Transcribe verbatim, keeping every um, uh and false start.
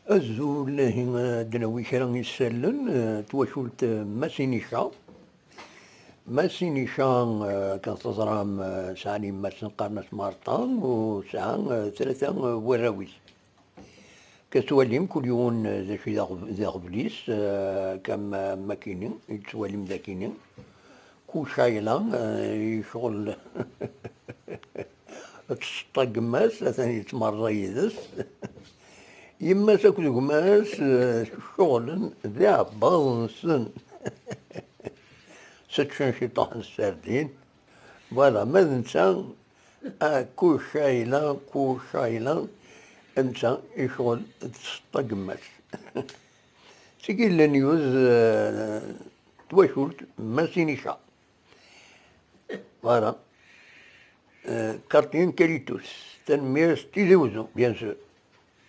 Azul, ihi, ad d-nawi kra isallen, eh, twacult, eh, Mass Inica. Mass Inica, eh, kan teẓram, eh, sɛan yemma-s neqqaren-as Marta, u sɛan, eh, tlata, eh, warraw-is. Ka tettwalim kul yiwen, eh, d acu i d aɣ-, d aɣbel-is, eh, kam, eh, makini i tettwalim dakini. Kuc ayla, eh, yecɣel. Tseṭṭa gma-s, atan yettmerḍa yid-s. Yemma-s akked gma-s, eh, ceɣlen d iɛebbaḍ-nsen. Seččen ciṭuḥ n ssardin. Voilà, ma d netta, ah, kuc ayla, kuc ayla, netta yecɣel d tseṭṭa gma-s. Seg yellan yuz, eh, twacult, Mass Inica. Voilà. Euh, Cartine Calitus, tanemmirt s Tizi Wezzu, bien sûr.